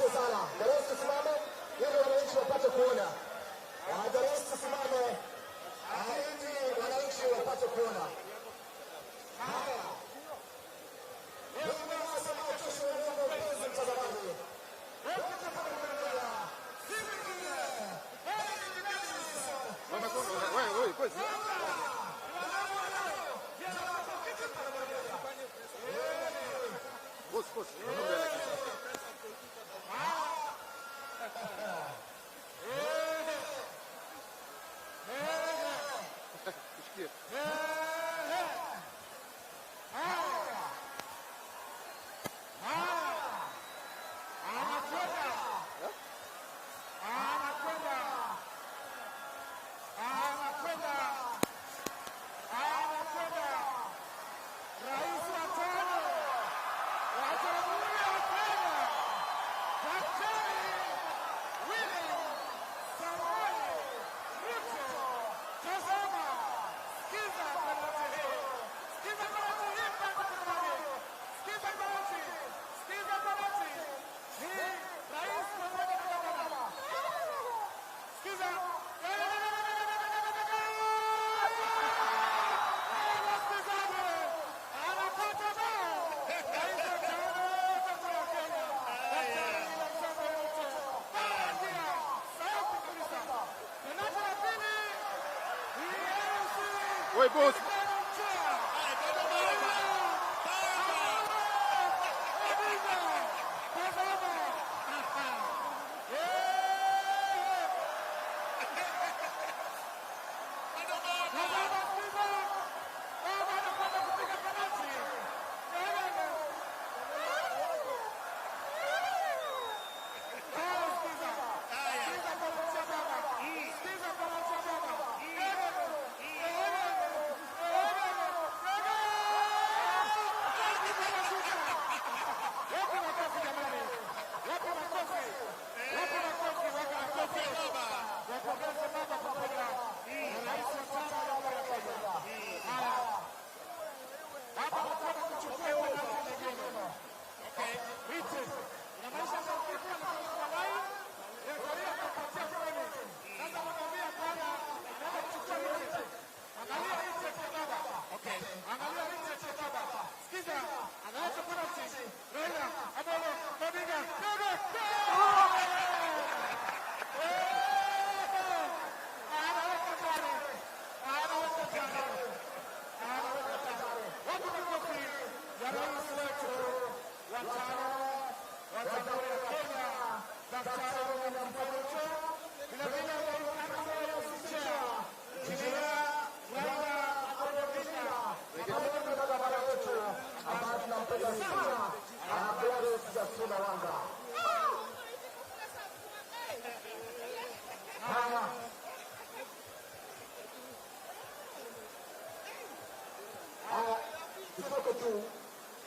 Asante sana. Rais, tusimame ili wananchi wapate kuona. Rais, tusimame ili wananchi wapate kuona. Haya. Mimi nasema kesho Mungu mpenzi mtazamaji. Oi, boss.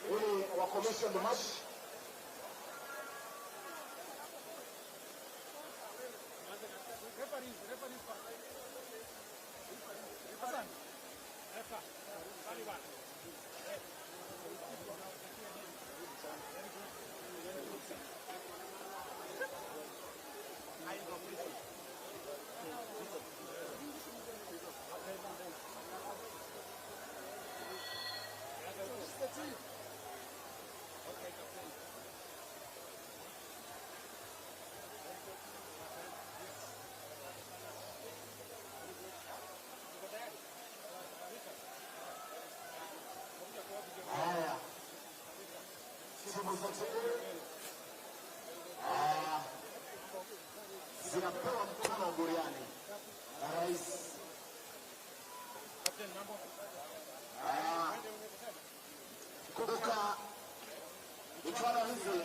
Ili wa commission the match. Haya, timu zote zinapewa mkono buriani na rais. Kumbuka michuano hizi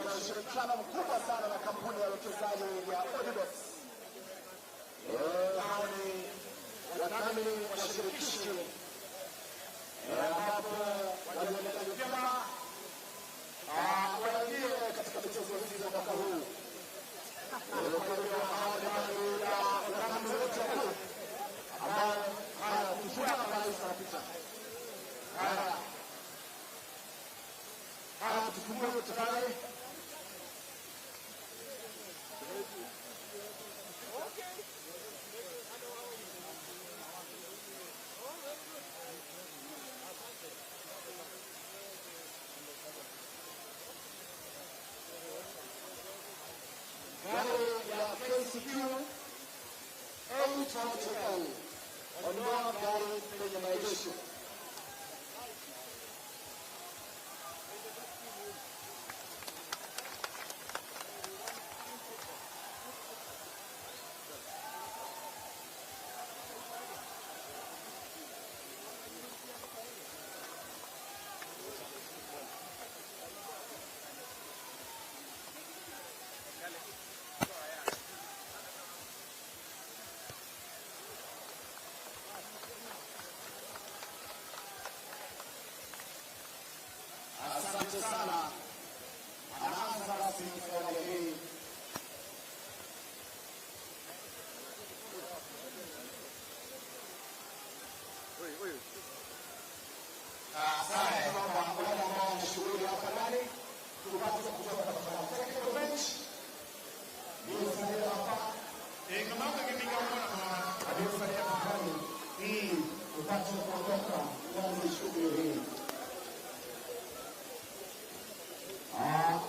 ina ushirikiano mkubwa sana na kampuni ya uwekezaji ya Odibet. Hao ni wadhamini washirikishi ambapo walionekana vyema waingie katika michezo hizi za mwaka huu. Hao ni baadhi ya wadhamini wote wakuu ambao haya kushuhudia hapa rais anapita. Haya, tufungue tafadhali. KCQ 812L. Ondoa gari kwenye maegesho.